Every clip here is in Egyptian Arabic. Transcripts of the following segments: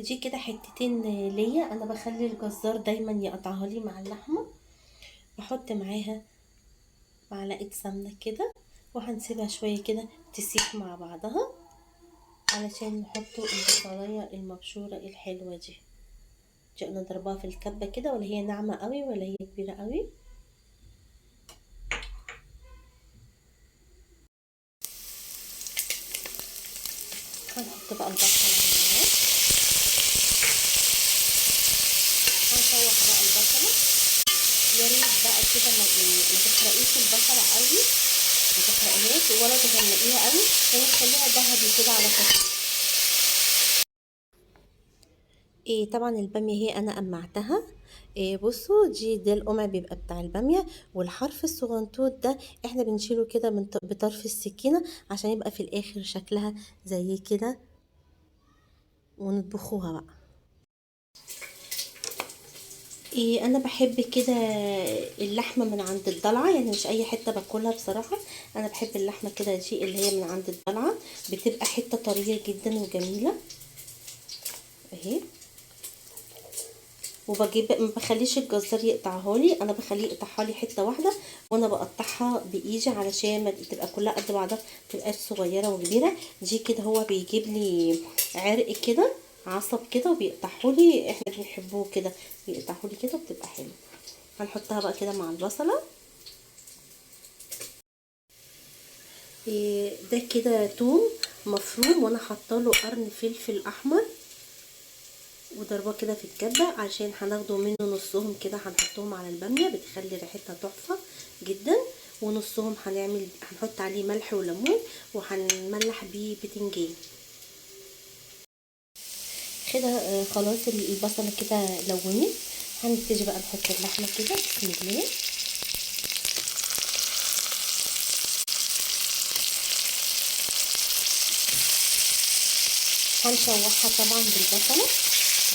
دي كده حتتين ليا، انا بخلي الجزار دايما يقطعها لي مع اللحمة. بحط معاها معلقه سمنه كده، وهنسيبها شوية كده تسيح مع بعضها علشان نحطوا البصلايه المبشوره الحلوة دي. دي انا ضرباها في الكبه كده، ولا هي ناعمة قوي ولا هي كبيرة قوي. هنحط بقى البصل على النار، هنشوح بقى البصله. يا ريت بقى كده ما تحرقيش البصله قوي، ما تحرقيهاش ولا تغمقيها قوي، يعني خليها ذهبي كده على خفيف. طبعا الباميه هي انا قمعتها. بصوا ده القمع بيبقى بتاع الباميه، والحرف الصغنطوط ده احنا بنشيله كده من بطرف السكينة عشان يبقى في الاخر شكلها زي كده، ونطبخوها بقى. انا بحب كده اللحمة من عند الضلعه، يعني مش اي حتة باكلها بصراحة. انا بحب اللحمة كده دي اللي هي من عند الضلعه، بتبقى حتة طرية جدا وجميلة اهي. وبجيب ما بخليش الجزار يقطعها لي، انا بخليه يقطعها لي حتة واحدة وانا بقطعها بايدي علشان ما تبقى كلها قد بعضها، ما تبقاش صغيرة وكبيره. دي كده هو بيجيب لي عرق كده، عصب كده، وبيقطعه لي، احنا بنحبوه كده، بيقطعه لي كده وبتبقى حلوة. هنحطها بقى كده مع البصله. ده كده توم مفروم وانا حاطه له قرن فلفل احمر وضرباه كده في الكبه عشان هناخده منه نصهم كده، هنحطهم على الباميه بتخلي ريحتها تحفة جدا. ونصهم هنحط عليه ملح وليمون وهنملح بيه بتنجان كده. خلاص البصله كده لونت، هنبتدي بقى نحط اللحمة كده بسم الله. هنشوحها طبعا بالبصله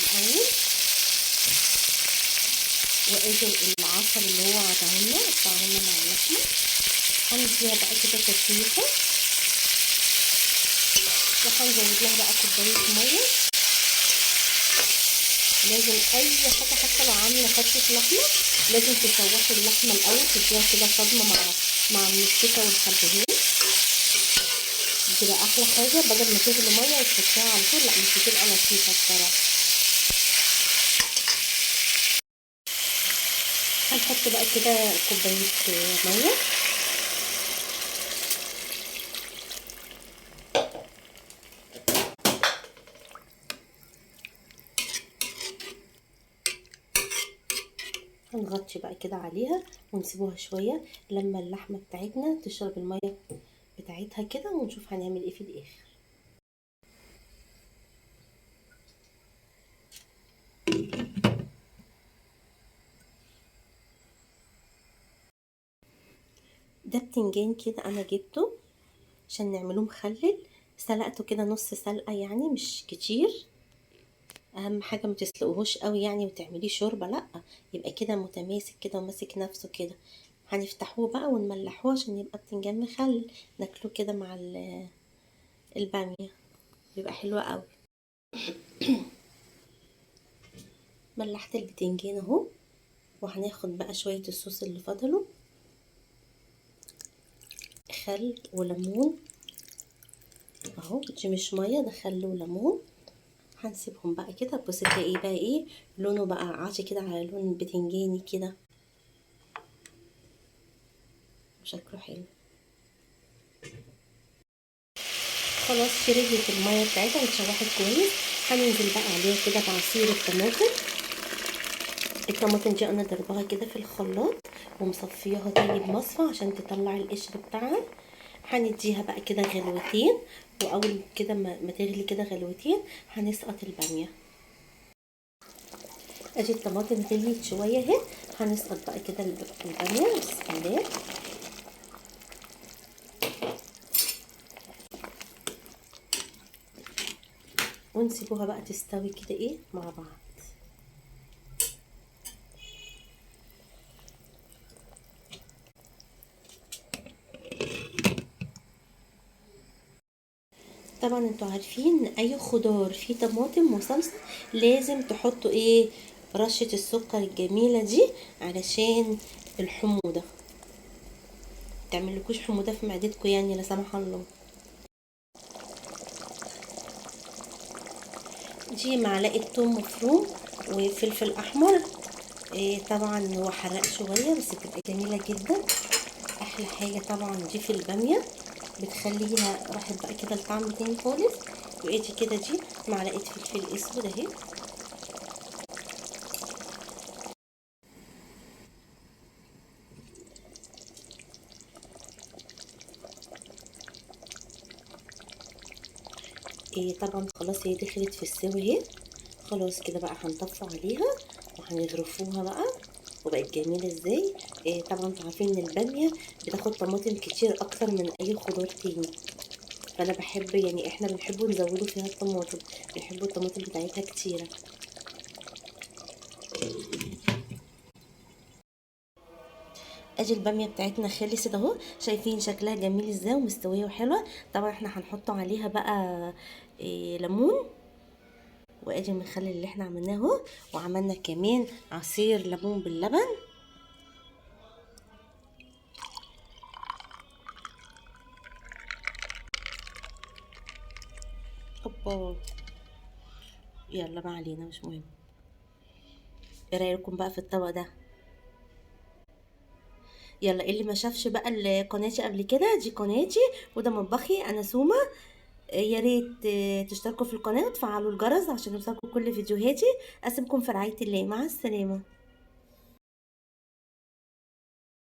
الاول، وادي العصر اللي هو عطاهولنا قطعهولنا مع اللحمة. هنديها بقى كده تشويحه، وهنزود لها بقى كوباية مية. لازم اي حاجة حتى لو عامله فتة لحمه لازم تشوحي اللحمة الاول، تديها كده صدمة مع المستكه والحبهان، بتبقى احلى حاجة. بدل ما تغلي مية وتحطيها على طول، لا مش بتبقى لطيفة بصراحة. هنحط بقى كده كوباية مية، هنغطي بقى كده عليها ونسيبوها شوية لما اللحمة بتاعتنا تشرب المية بتاعتها كده، ونشوف هنعمل ايه في الاخر. ده بتنجان كده انا جبته عشان نعمله مخلل، سلقته كده نص سلقه يعني مش كتير. اهم حاجة ما تسلقوهوش قوي يعني وتعمليه شوربة، لا يبقى كده متماسك كده وماسك نفسه كده. هنفتحوه بقى ونملحوه عشان يبقى بتنجان مخلل، ناكلوه كده مع الباميه بيبقى حلو قوي. ملحت البتنجان اهو، وهناخد بقى شوية الصوص اللي فضلوا، خل وليمون اهو، دي مش مية ده خل وليمون. هنسيبهم بقى كده. بصي تلاقي بقى ايه لونه بقى عاطي كده على لون بتنجاني كده، شكله حلو. خلاص شربت المية بتاعتها واتشوحت كويس. هننزل بقى عليها كده بعصير الطماطم. الطماطم دي انا ضرباها كده في الخلاط ومصفياها تاني بمصفى عشان تطلع القشر بتاعها. هنديها بقى كده غلوتين، واول كده ما تغلي كده غلوتين هنسقط الباميه. ادي الطماطم غليت شوية اهي، هنسقط بقى كده الباميه بسم الله. ونسيبوها بقى تستوي كده ايه مع بعض. طبعا انتوا عارفين اي خضار فيه طماطم وصلصه لازم تحطوا ايه، رشه السكر الجميلة دي علشان الحموضة تعملكوش حموضه في معدتكم يعني لا سمح الله. دي معلقه ثوم مفروم وفلفل احمر، طبعا هو حراق شوية بس بتبقى جميلة جدا. احلى حاجة طبعا دي في الباميه، بتخليها راحت بقى كده لطعم تاني خالص. وادي كده دي معلقه فلفل اسود اهي. طبعا خلاص هي دخلت في السوا اهي، خلاص كده بقى هنطفي عليها وهنغرفوها بقى، وبقت جميلة ازاي. طبعا انتوا عارفين ان الباميه بتاخد طماطم كتير اكتر من اي خضار تاني، فانا بحب يعني احنا بنحبه نزوده فيها الطماطم، بنحب الطماطم بتاعتها كتيرة. ادي الباميه بتاعتنا خلصت اهو، شايفين شكلها جميل ازاي ومستويه وحلوه. طبعا احنا هنحط عليها بقى ليمون، وادي المخلل اللي احنا عملناه اهو، وعملنا كمان عصير ليمون باللبن. اوبا يلا ما علينا مش مهم. ايه رايكم بقى في الطبق ده؟ يلا اللي ما شافش بقى قناتي قبل كده، دي قناتي وده مطبخي، انا سومه. يا ريت تشتركوا في القناة وتفعلوا الجرس عشان يوصلكم كل فيديوهاتي. اسيبكم في رعاية الله، مع السلامة.